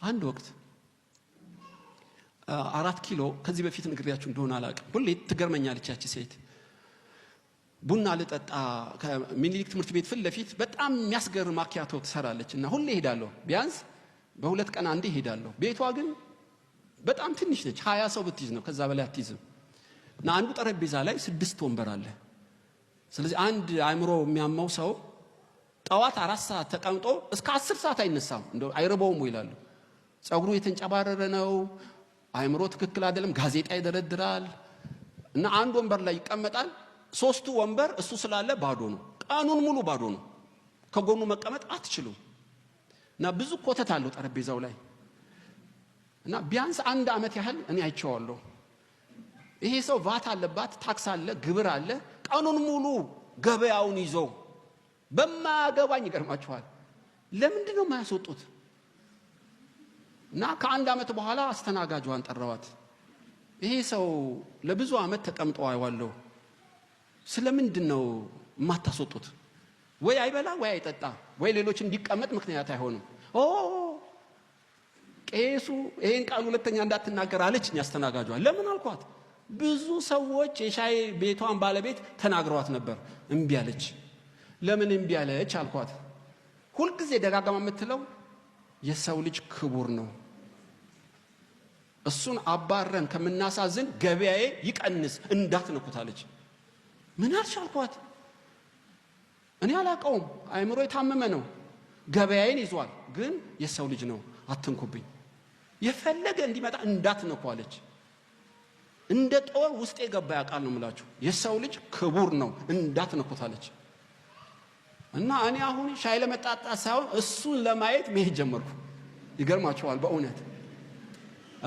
አንድ ወቅት 4 ኪሎ፣ ከዚህ በፊት ነግሬያችሁ እንደሆነ አላውቅም። ሁሌ ትገርመኛለች ያቺ ሴት። ቡና ልጠጣ ከሚኒሊክ ትምህርት ቤት ፊት ለፊት በጣም የሚያስገርም ማኪያቶ ትሰራለች እና ሁሌ እሄዳለሁ። ቢያንስ በ2 ቀን አንዴ እሄዳለሁ። ቤቷ ግን በጣም ትንሽ ነች። 20 ሰው ብትይዝ ነው፣ ከዛ በላይ አትይዝም። እና አንዱ ጠረጴዛ ላይ ስድስት ወንበር አለ። ስለዚህ አንድ አእምሮ የሚያመው ሰው ጠዋት 4 ሰዓት ተቀምጦ እስከ 10 ሰዓት አይነሳም። እንደው አይርበውም ይላሉ። ጸጉሩ የተንጨባረረ ነው። አእምሮ ትክክል አይደለም። ጋዜጣ ይደረድራል እና አንድ ወንበር ላይ ይቀመጣል። ሶስቱ ወንበር እሱ ስላለ ባዶ ነው። ቀኑን ሙሉ ባዶ ነው። ከጎኑ መቀመጥ አትችሉም። እና ብዙ ኮተት አለው ጠረጴዛው ላይ። እና ቢያንስ አንድ ዓመት ያህል እኔ አይቼዋለሁ። ይሄ ሰው ቫት አለባት፣ ታክስ አለ፣ ግብር አለ። ቀኑን ሙሉ ገበያውን ይዞ በማያገባኝ ይገርማችኋል። ለምንድን ነው የማያስወጡት? እና ከአንድ ዓመት በኋላ አስተናጋጇን ጠራዋት። ይሄ ሰው ለብዙ ዓመት ተቀምጦ አየዋለሁ። ስለምንድን ነው የማታስወጡት? ወይ አይበላ ወይ አይጠጣ ወይ ሌሎች እንዲቀመጥ ምክንያት አይሆንም። ኦ፣ ቄሱ ይሄን ቃል ሁለተኛ እንዳትናገር አለችኝ አስተናጋጇ። ለምን አልኳት። ብዙ ሰዎች የሻይ ቤቷን ባለቤት ተናግረዋት ነበር። እምቢ አለች። ለምን እምቢ አለች አልኳት። ሁልጊዜ ደጋግማ የምትለው የሰው ልጅ ክቡር ነው፣ እሱን አባረን ከምናሳዝን ገበያዬ ይቀንስ፣ እንዳትነኩት አለች። ምን አልሽ አልኳት። እኔ አላቀውም፣ አእምሮ የታመመ ነው፣ ገበያዬን ይዟል፣ ግን የሰው ልጅ ነው፣ አትንኩብኝ፣ የፈለገ እንዲመጣ እንዳትነኩ አለች። እንደ ጦር ውስጤ ገባ ያውቃል ነው የምላችሁ። የሰው ልጅ ክቡር ነው፣ እንዳትነኩት አለች። እና እኔ አሁን ሻይ ለመጣጣት ሳይሆን እሱን ለማየት መሄድ ጀመርኩ። ይገርማችኋል በእውነት።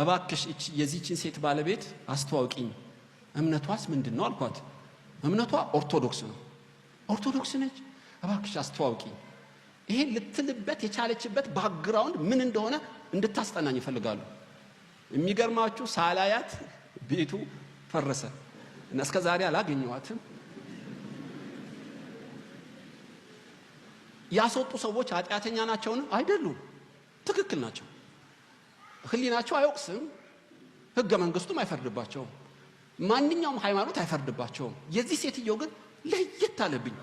እባክሽ የዚችን ሴት ባለቤት አስተዋውቂኝ፣ እምነቷስ ምንድን ነው አልኳት። እምነቷ ኦርቶዶክስ ነው። ኦርቶዶክስ ነች። እባክሽ አስተዋውቂኝ። ይሄን ልትልበት የቻለችበት background ምን እንደሆነ እንድታስጠናኝ እፈልጋለሁ። የሚገርማችሁ ሳላያት ቤቱ ፈረሰ እና እስከ ዛሬ አላገኘኋትም። ያስወጡ ሰዎች ኃጢአተኛ ናቸውን? አይደሉም። ትክክል ናቸው። ሕሊናቸው አይወቅስም። ሕገ መንግስቱም አይፈርድባቸውም። ማንኛውም ሃይማኖት አይፈርድባቸውም። የዚህ ሴትዮ ግን ለየት አለብኝ።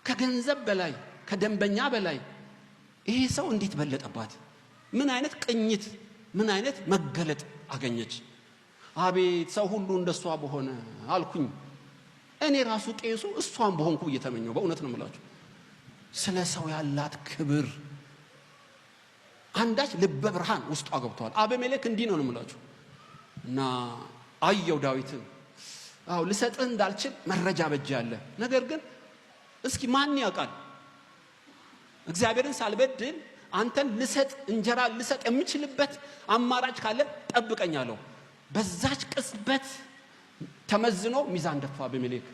ከገንዘብ በላይ፣ ከደንበኛ በላይ ይሄ ሰው እንዴት በለጠባት? ምን አይነት ቅኝት፣ ምን አይነት መገለጥ አገኘች? አቤት ሰው ሁሉ እንደሷ በሆነ አልኩኝ። እኔ ራሱ ቄሱ እሷን በሆንኩ እየተመኘው በእውነት ነው የምላችሁ። ስለ ሰው ያላት ክብር አንዳች ልበ ብርሃን ውስጧ ገብተዋል። አቤሜሌክ እንዲህ ነው የምላችሁ። እና አየው ዳዊትን፣ አዎ ልሰጥህ እንዳልችል መረጃ በእጄ አለ። ነገር ግን እስኪ ማን ያውቃል፣ እግዚአብሔርን ሳልበድል አንተን ልሰጥ፣ እንጀራ ልሰጥ የምችልበት አማራጭ ካለ ጠብቀኝ አለው። በዛች ቅጽበት ተመዝኖ ሚዛን ደፋ አቤሜሌክ።